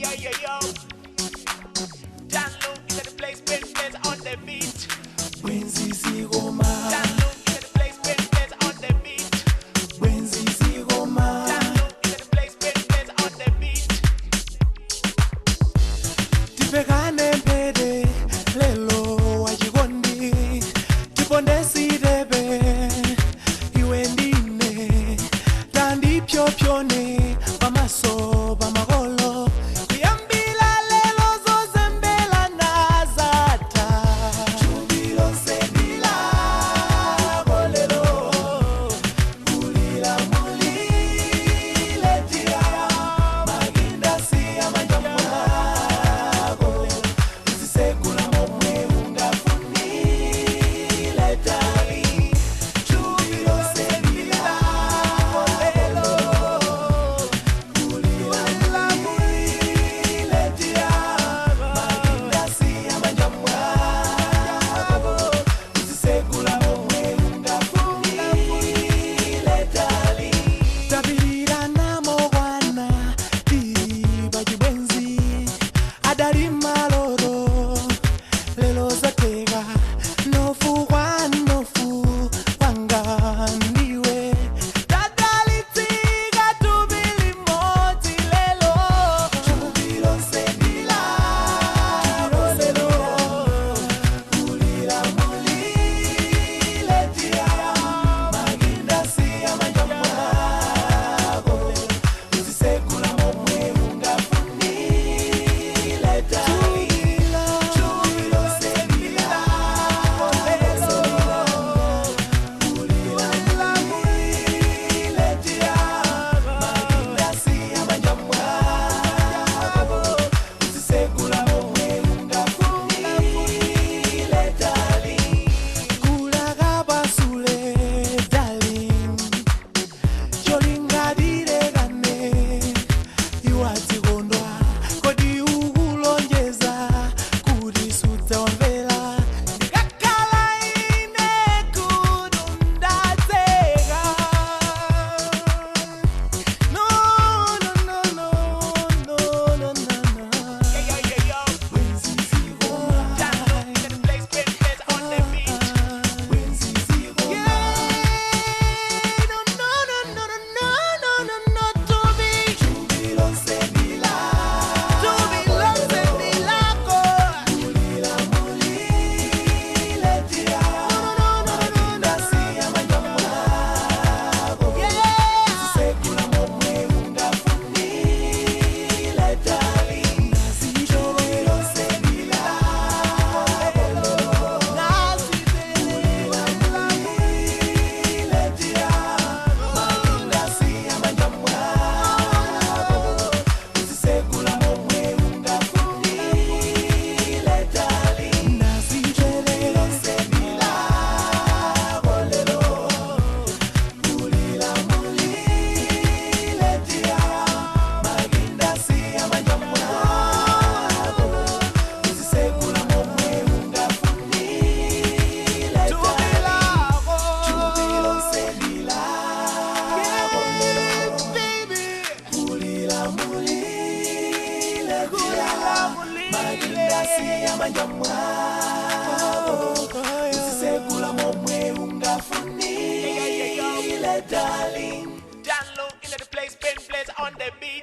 Yo, yo, yo. Down low into the place, spin place on the beat. Bwenzi zigoma. Down low into the place, spin place on the beat. Bwenzi zigoma. Down low into the place, spin place on the beat. Tipekane mpede lelo wachikondi tiponde sitebe iwe ndine tandipyopyone pamaso pamakolo kuyambila lelo zozembela nazata chubilosendila kolelo kulila mulile tia magindasi amanjamwako uzisekula momwe ungafunile tali chubilosendila kolelo kulila mulile tia magindasi amanjamwako uzisekula momwe ungafunile tali tapirira namokwana tili pachibwenzi adali maloro lelo zateka nofu kwa nofu wanga ndiwe tadalitsika tubili moti lelo chubilosendila lelo kulila mulile tia magindasi amanjamwako uzisekula momwe ungafunile tali chubilosendila lelo kulila mulile tia magindasi amanjamwako uzisekula momwe ungafunile tali kulakapasule darling cholingalilekane iwadzikondwa kodi ukulonjeza kuti sudzawamvera ndikakhala ine kuno ndadzeka no no no no no no no no. Yo, yo, yo, yo. Down low into the place, spin place on the beat. Uzisekula momwe ungafunile darling. Down low into the place, spin place on the beat.